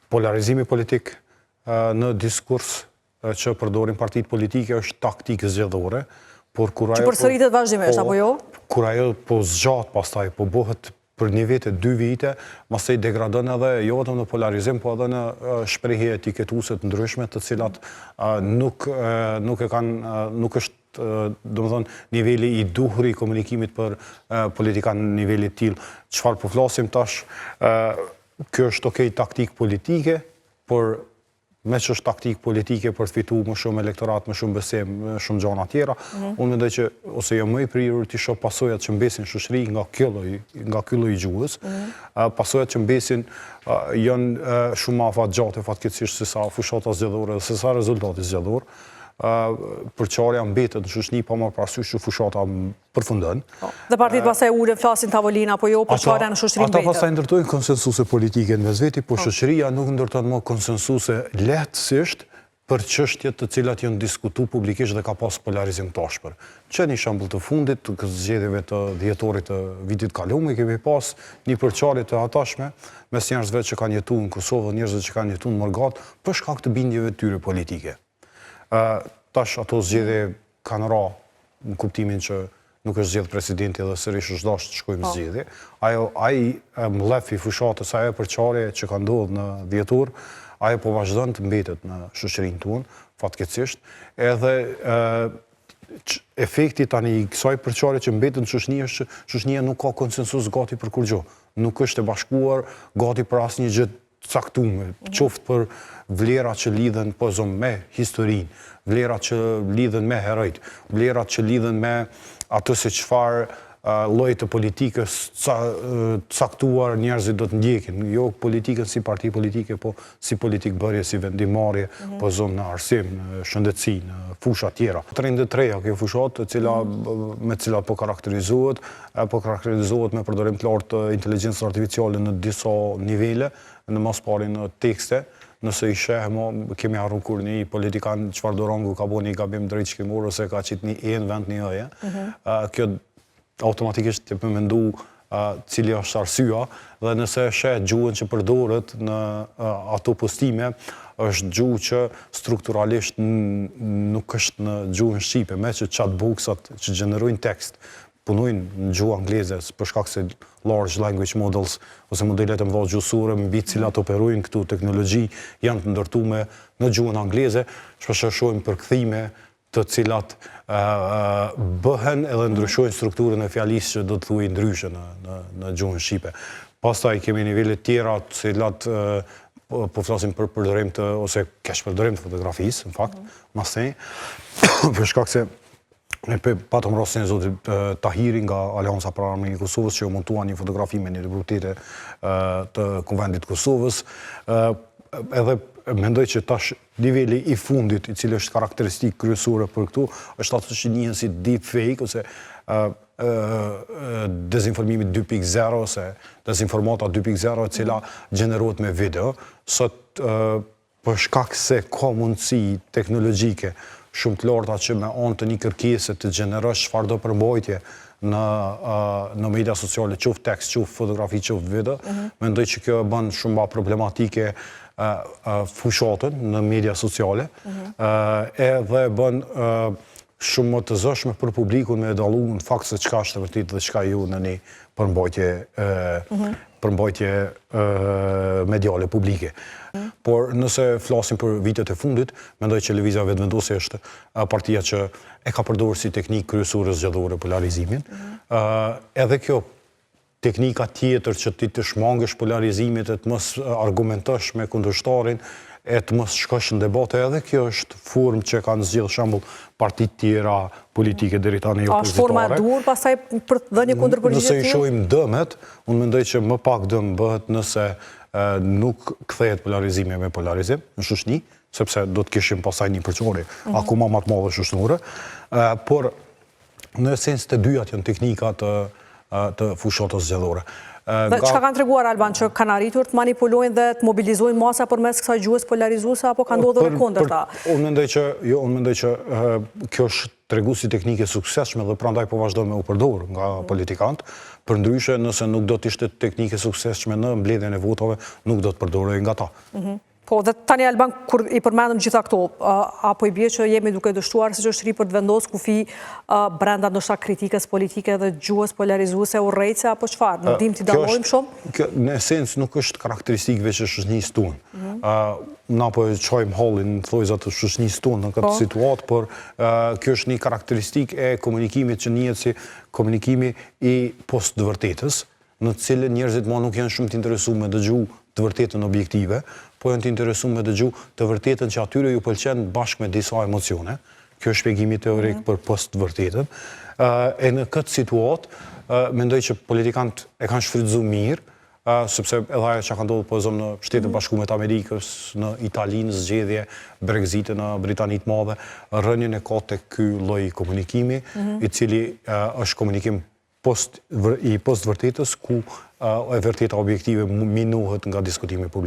Polarizimi politik në diskurs që përdorin partitë politike është taktikë zgjedhore, por kur ajo... Që përsëritet vazhdimisht, apo jo? Kur ajo po zgjat pastaj, po bëhet për një vit e dy vite, masej degradon edhe jo vetëm në polarizim, po edhe në shprehje etiketuese të ndryshme, të cilat nuk, nuk e kanë, nuk është domethënë, niveli i duhur i komunikimit për politikan në nivelit tillë. Çfarë po flasim tash, kjo është okej taktikë politike, por meqë është taktikë politike për të fitu më shumë elektorat, më shumë besim, më shumë gjana tjera, mhm. unë mendoj që ose jam më i prirur t'i shoh pasojat që mbesin shoqëri nga kjo lloj nga ky lloj gjuhës, mm pasojat që mbesin janë shumë më afatgjate fatkeqësisht se sa fushata zgjedhore dhe se sa rezultati zgjedhor. Përçarja mbetet në shoqëri pa marrë parasysh që fushata përfundon. Po. Dhe partitë pastaj ulen flasin tavolinë apo jo, përçarja në shoqëri mbetet. Ata pastaj ndërtojnë konsensuse politike në mes veti, po po. shoqëria nuk ndërton më konsensuse lehtësisht për çështje të cilat janë diskutu publikisht dhe ka pas polarizim të ashpër. Që një shembull të fundit të kësaj zgjedhjeve të dhjetorit të vitit kaluar, kemi pas një përçarje të hatashme mes njerëzve që kanë jetuar në Kosovë dhe njerëzve që kanë jetuar në mërgatë për shkak të bindjeve të tyre politike. Ë tash ato zgjedhje kanë ra në kuptimin që nuk është zgjedh presidenti dhe sërish është dashtë të shkojmë po. zgjedhje. Ajo, ai mllef i fushatës, ajo përçarje që ka ndodhë në dhjetor, ajo po vazhdon të mbetet në shoqërinë tonë, fatkeqësisht, edhe efekti tani i kësaj përçarje që mbetet në shoqëni është që shoqënia nuk ka konsensus gati për kurgjo, nuk është e bashkuar gati për asnjë gjë caktume, qoftë për vlera që lidhen po zëmë me historinë, vlera që lidhen me herojt, vlera që lidhen me atë se çfarë lloj të politikës caktuar njerëzit do të ndjekin, jo politikën si parti politike, po si politikëbërje, si vendimmarrje, mhm. po zëmë në arsim, në shëndetësi, në fusha tjera. Trende të reja kjo fushatë, të cila, mhm. me cilat po karakterizohet, po karakterizohet me përdorim të lartë të inteligjencës artificiale në disa nivele, në më së pari në tekste, nëse i sheh mo, kemi harru kur një politikan çfarëdo rangu ka bo një gabim drejtshkrimor ose ka qitë një e në vend një ë-je, mhm. kjo automatikisht të me mendu cili është arsyeja dhe nëse e sheh gjuhën që përdoret në ato postime, është gjuhë që strukturalisht nuk është në gjuhën shqipe, meqë chatboxat që gjenerojnë tekst, punojnë në gjuhë angleze për shkak se large language models ose modelet e mëdha gjuhësore mbi të cilat operojnë këto teknologji janë të ndërtume në gjuhën angleze, shpesh shohim përkthime të cilat bëhen edhe ndryshojnë strukturën e fjalisë që do të thuhej ndryshe në në në gjuhën shqipe. Pastaj kemi nivele të tjera të cilat po, po flasim për përdorim të ose keqpërdorim të fotografisë, në fakt, mm -hmm. masnej, për shkak se Ne patëm rastin e zotit Tahiri nga Aleanca për Ardhmërinë e Kosovës që u montua një fotografi me një deputete të Kuvendit të Kosovës. Edhe mendoj që tash niveli i fundit, i cili është karakteristikë kryesore për këtu, është ato që njihen si deepfake ose dezinformimi 2.0 ose dezinformata 2.0 e cila gjenerohet me video. Sot për shkak se ka mundësi teknologjike shumë të larta që me anë të një kërkese të gjenerosh çfarëdo përmbajtje në në media sociale, qoftë tekst, qoftë fotografi, qoftë video, mm -hmm. mendoj që kjo e bën shumë ma problematike fushatën në media sociale, mm -hmm. edhe e bën shumë më të zëshme për publikun me dallu në fakt se çka është e vërtetë dhe çka jo në një përmbajtje mm -hmm. përmbajtje mediale publike. Mm -hmm. Por nëse flasim për vitet e fundit, mendoj që Lëvizja Vetëvendosje është partia që e ka përdorur si teknikë kryesore zgjedhore polarizimin. Mm -hmm. Edhe kjo teknika tjetër që ti të shmangesh polarizimit e të mos argumentosh me kundërshtarin e të mos shkosh në debate, edhe kjo është formë që kanë zgjedhë shembull partitë tjera politike deri tani opozitare. A është forma e duhur pastaj për të dhënë një kundërpërgjigje të tillë? Nëse i shohim dëmet, unë mendoj që më pak dëm bëhet nëse nuk kthehet polarizimi me polarizim në shoqni, sepse do të kishim pastaj një përçarje mhm. akoma më të madhe shoqnore, por Në esencë të dyjat janë teknika të të fushatës zgjedhore. Dhe çka kanë treguar Alban që kanë arritur të manipulojnë dhe të mobilizojnë masa përmes kësaj gjuhës polarizuese apo ka ndodhur e kundërta? Unë mendoj që jo, unë mendoj që kjo është tregu si teknikë e suksesshme dhe prandaj po vazhdon me u përdor nga mm. politikanët. Përndryshe, nëse nuk do të ishte teknikë e suksesshme në mbledhjen e votave, nuk do të përdorej nga ta. Mhm. Po, dhe tani Alban, kur i përmendëm gjitha këto, apo i bie që jemi duke dështuar si shoqëri për të vendosë kufi brenda ndoshta kritikës politike dhe gjuhës polarizuese urrejtëse, apo çfarë? Nuk dimë t'i dallojmë shumë? Kjo, në esencë, nuk është karakteristikë veç e shoqënisë tonë. Mhm. Na po e qajmë hallin në thonjëza të shoqënisë tonë në këtë po. situatë, por kjo është një karakteristikë e komunikimit që njihet si komunikimi i post të vërtetës, në të cilën njerëzit ma nuk janë shumë të interesu me dëgju të vërtetën objektive, po janë të interesu me dëgju të vërtetën që atyre ju pëlqen bashkë me disa emocione. Kjo është shpjegimi teorik mhm. për post të vërtetën. E në këtë situatë, mendoj që politikanët e kanë shfrytëzu mirë, sepse edhe ajo që ka ndodhur po e zëmë në Shtetet e mhm. Bashkuara të Amerikës, në Itali në zgjedhje, Brexit në Britani të Madhe, rrënjën e ka te ky lloj komunikimi, mhm. i cili është komunikim post i post vërtetës ku e vërteta objektive minohet nga diskutimi publik.